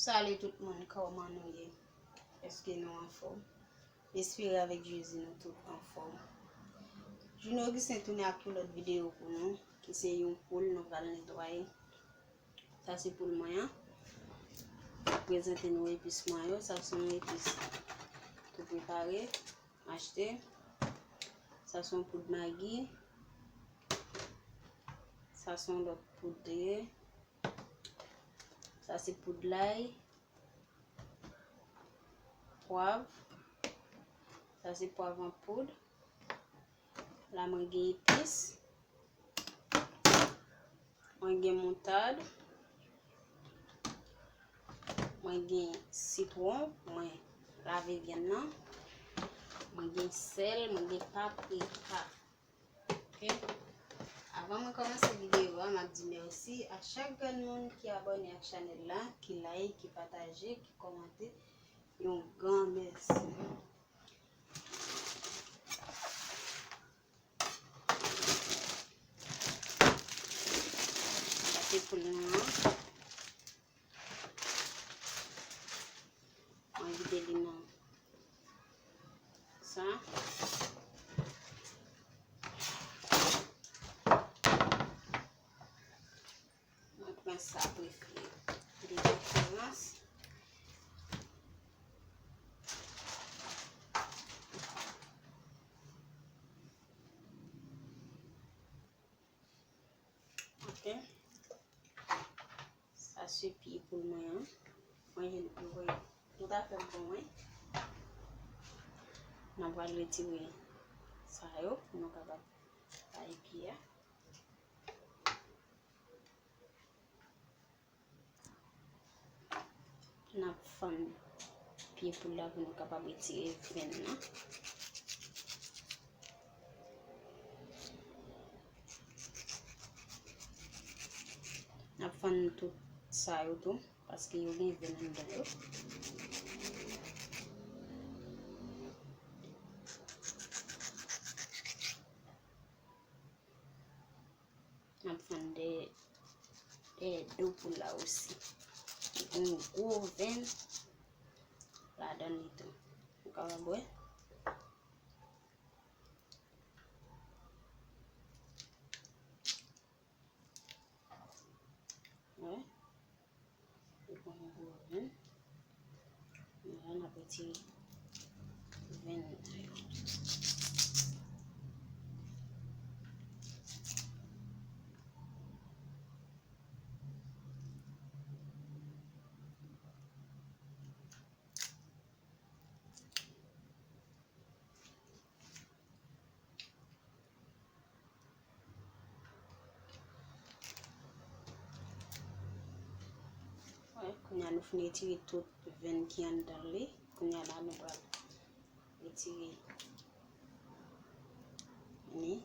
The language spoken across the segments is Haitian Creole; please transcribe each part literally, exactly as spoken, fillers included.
Salut tout moun, kòman nou ye? Èske nou anfòm? M espere avèk Jezi nou tout anfòm. Junior Augustin tounen ak yon lòt videyo pou nou, ki se yon poul nou pral netwaye. Sa se poul mwen an. M ap prezante nou epis mwen yo. Sa se yon epis tou prepare, achte. Sa se yon poud magi. Sa se yon lòt poud tou ye. Sa se poud lay, pwav. Sa se pwav an poud. La mwen gen epis. Mwen gen moutad. Mwen gen sitwon. Mwen lave vyann nan. Mwen gen sèl. Mwen gen paprika. Ok. Avan mwen kòmanse videyo a, m ap di mèsi a chak grenn moun ki abòne ak chanèl la, ki like, ki pataje, ki kòmante. Yon gran mèsi. Sa se poul mwen an. Mwen vide li nan sa. Mwen pran sa prefere de preferans. Ok. Sa se pye poul mwen an. Mwen jwenn, mwen jwenn tout afè m pou mwen. N ap pral retire sa yo pou nou kapab bay pye a. N ap fann pye poul la pou nou kapab retire venn nan. N ap fann tout sa yo tou, paske yo gen venn anndan yo. N ap fann dèyè, dèyè do poul la osi. Li gen yon gwo venn ladan li tou. Ou kapab wè. Wè. Li pran yon gwo venn. Kounye a n ap retire venn nan yo. Wè, kounye a nou fin retire tout venn ki anndan li. Kounye a la nou pral retire ni.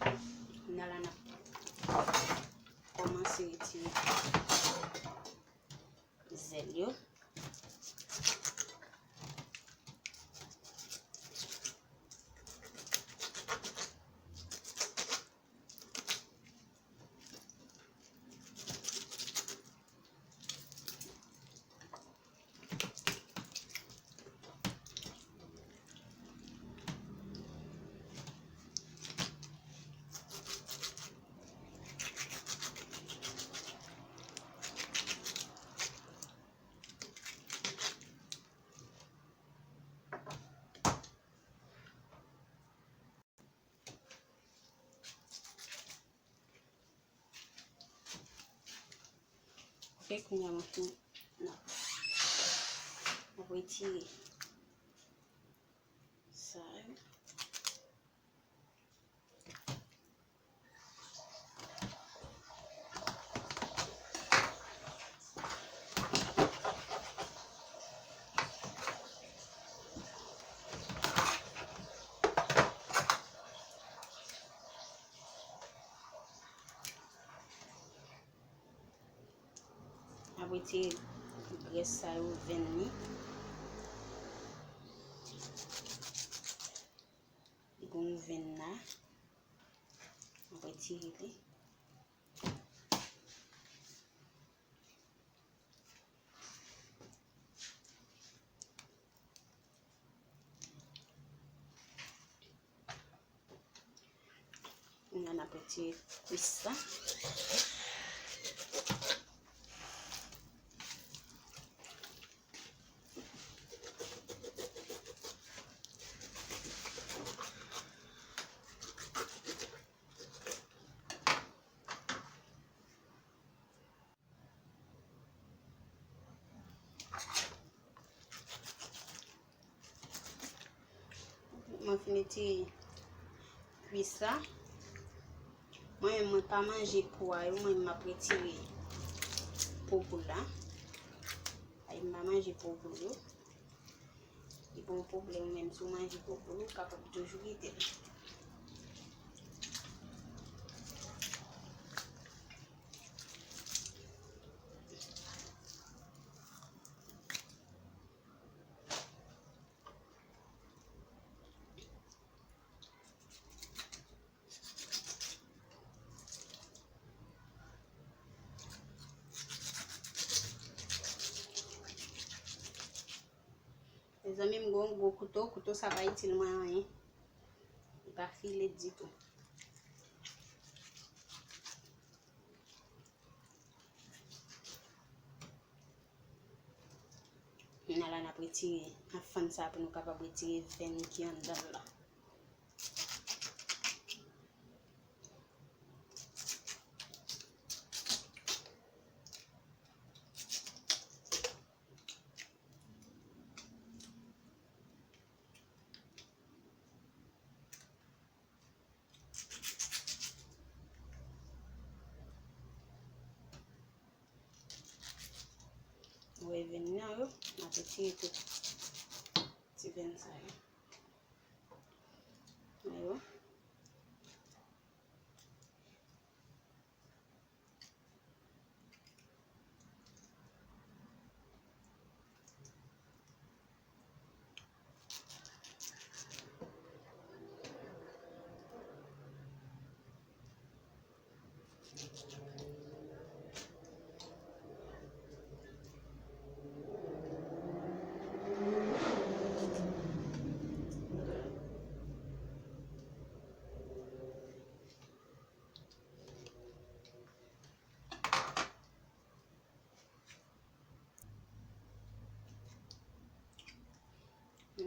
Kounye a la n ap kòmanse retire zèl yo. Ok, kounye a mwen fin, n ap, n ap retire sa yo. Apre ti grès sa yo, venn li. Li gon venn la. Apre ti li. Li. Retire kwis la. Mwen fin retire kwis la. Mwen menm, mwen pa manje po a yo, mwen menm m ap retire po poul la. Ay, m pa manje po poul yo. Li pa yon pwoblèm menm si w manje po poul, ou kapab toujou kite l. Mezanmi, m gen yon gwo kouto, kouto sa pa itil mwen anyen. Li pa file ditou. Kounye a la, n ap retire, n ap fann sa pou nou kapab retire venn ki anndan l lan. Ou wè venn nan yo, n ap retire tout ti venn sa yo. Wè yo.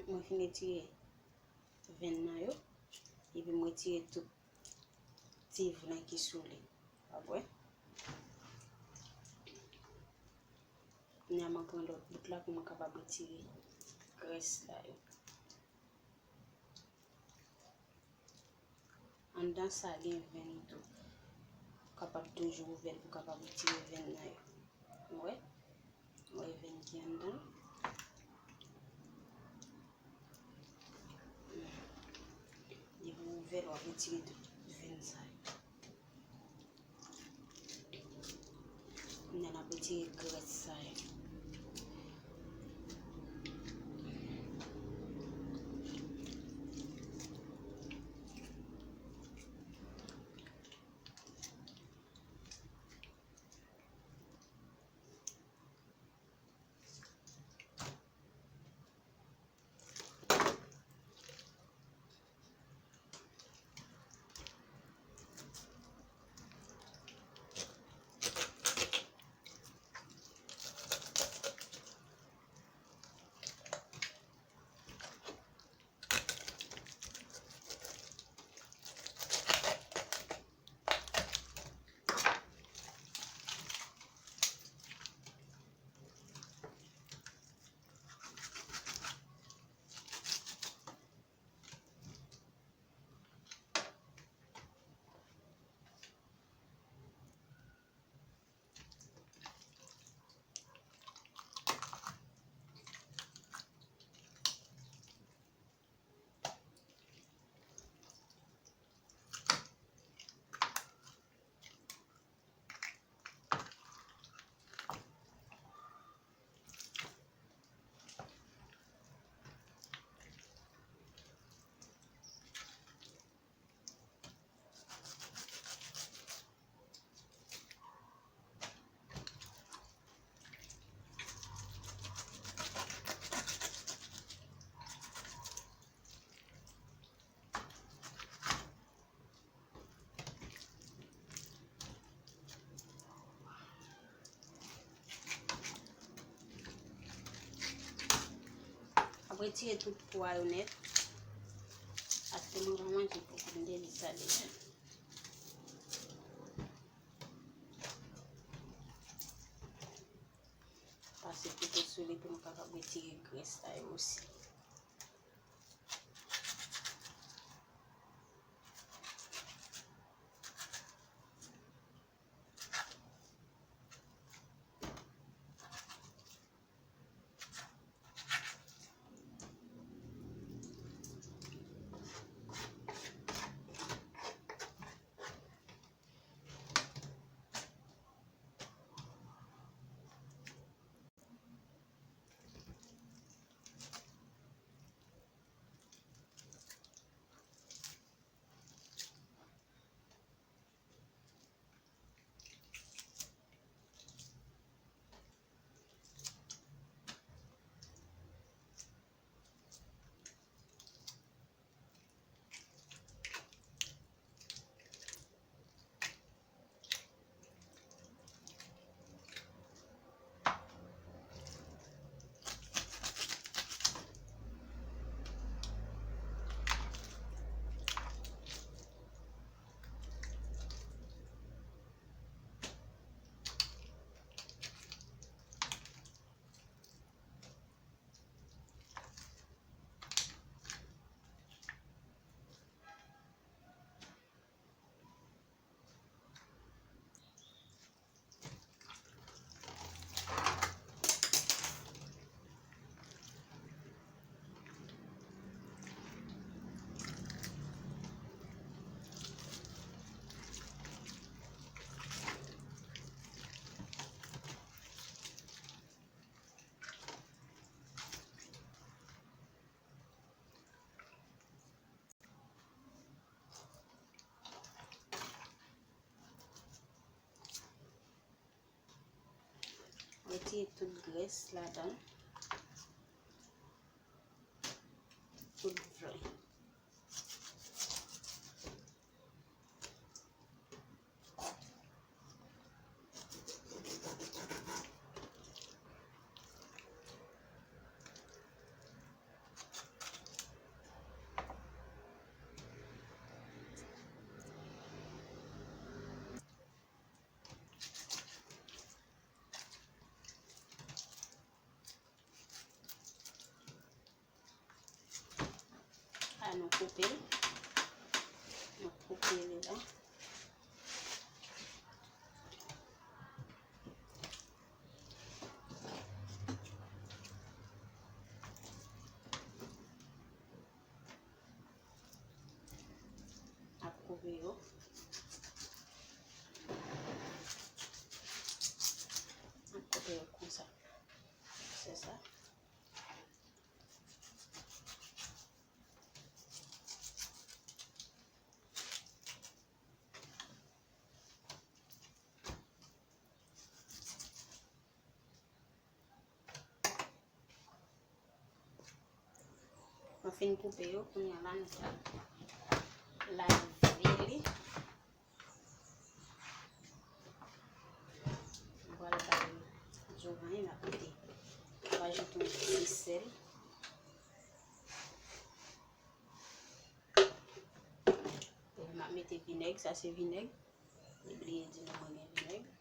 Mwen fin retire venn nan yo, epi mwen retire tout ti venn ki sou li. W ap wè. Kounye a, mwen pran lòt bout la pou mwen kapab retire grès la yo. Anndan sa gen venn tou. Ou kapab toujou ouvè l pou kapab retire venn nan yo. Ou wè? Ou wè venn ki anndan. Depi w ouvè l, w ap retire tout venn sa yo. Kounye a n ap retire grès sa yo. Mwen retire tout po a yo nèt. Paske mwen pa manje poko, m te di sa deja. Pase kouto sou li pou nou kapab retire grès la yo osi. Retire tout grès ladan, tout vre. A, nou koupe l. Nou koupe li la. Ap koupe yo. Ap koupe yo konsa. Se sa. Mwen fin koupe yo, kounye a la nou pral lave li. Nou pral bay zoranj, n ap mete, nou ajoute yon ti sèl. Epi m ap mete vinèg, sa se vinèg. Li bliye di nou mwen gen vinèg.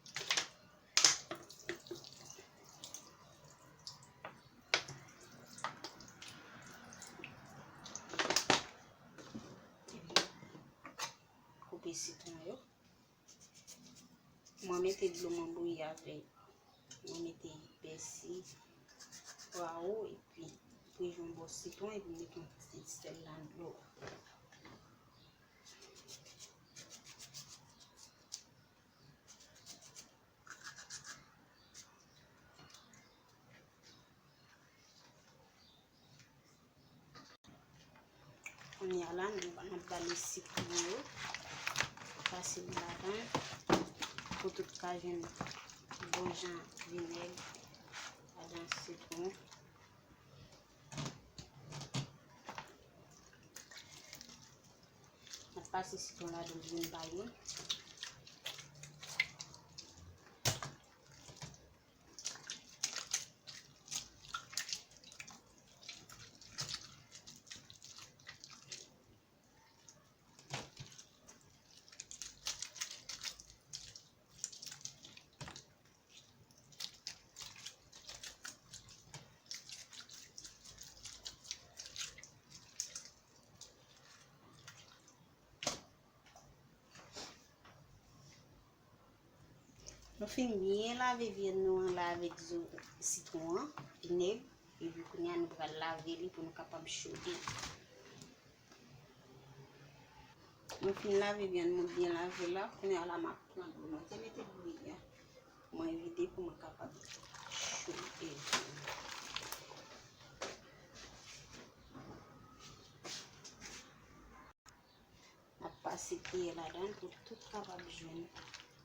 Koupe sitwon yo. Mwen mete dlo mwen bouyi avèk, mwen mete pèsi, pwawo, epi pwevwon bò sitwon, epi mete yon ti sèl nan dlo a. Kounye a la, nou, n ap bale sitwon yo. Pase nou ladan pou tout ka jwenn bon jan vinèg ladan sitwon. N ap pase sitwon ladan youn pa youn. Fin byen lave vyann nou an la avèk zo sitwon an, vinèg, epi kounye a nou pral lave li pou nou kapab chode l. Mwen fin lave vyann mwen byen lave la, kounye a la m ap pran dlo. Mwen te mete dlo yè. Mwen vide pou mwen kapab chode l. N ap pase kiyè ladan l pou tout kapab jwenn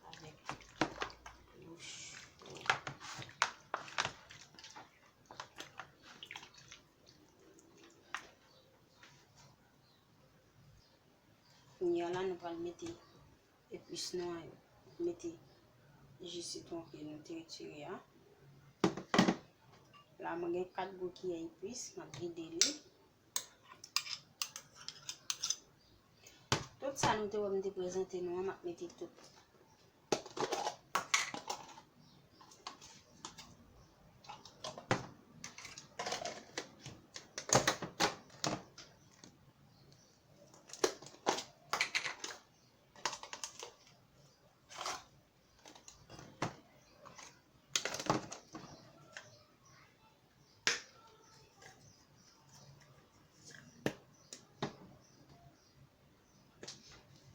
avèk lo cho. Kounye a la, nou pral mete epis nou an yo. Mete ji sitwon ke nou te retire a. La, mwen gen kat gwo kiyè epis, m ap vide li. Tout sa nou te wè m te prezante nou an, m ap mete tout.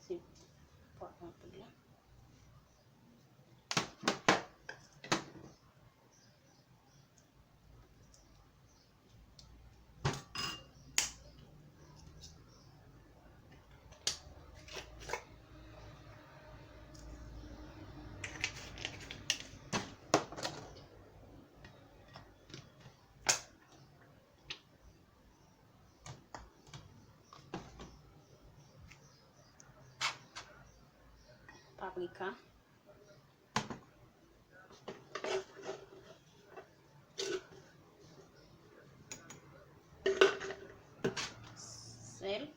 Se pwa anpil la. Paprika. Sèl.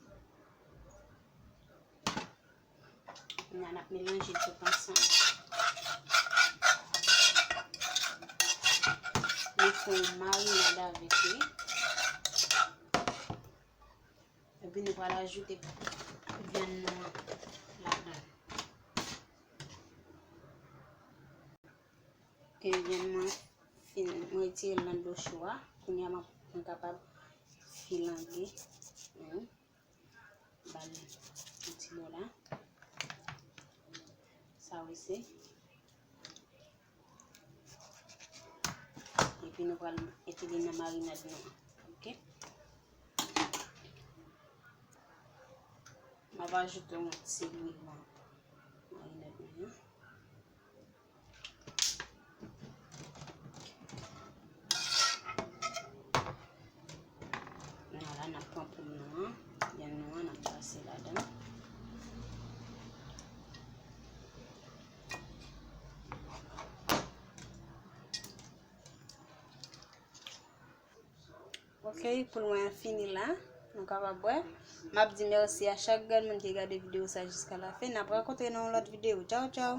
Kounye a n ap melanje tout ansanm. Nou fè yon marinad avèk li. Epi nou pral ajoute vyann nou an ladan. E vyann mwen fin, mwen retire l nan dlo cho a. Kounye a m ap, mwen kapab filange. Hmm. Ba l yon ti bò la. Sa w ese. Epi nou pral mete li nan marinad nou an. Oke? M ap ajoute yon ti lwil nan marinad mwen an. Kounye a la, n ap pran pòm nou an, vyann nou an, n ap pase ladan. Ok, poul mwen an fini la. Nou kapab wè. M ap di mèsi a chak grenn moun ki gade videyo sa jiska lafen. N ap rankontre nan yon lòt videyo. Tchaw, tchaw!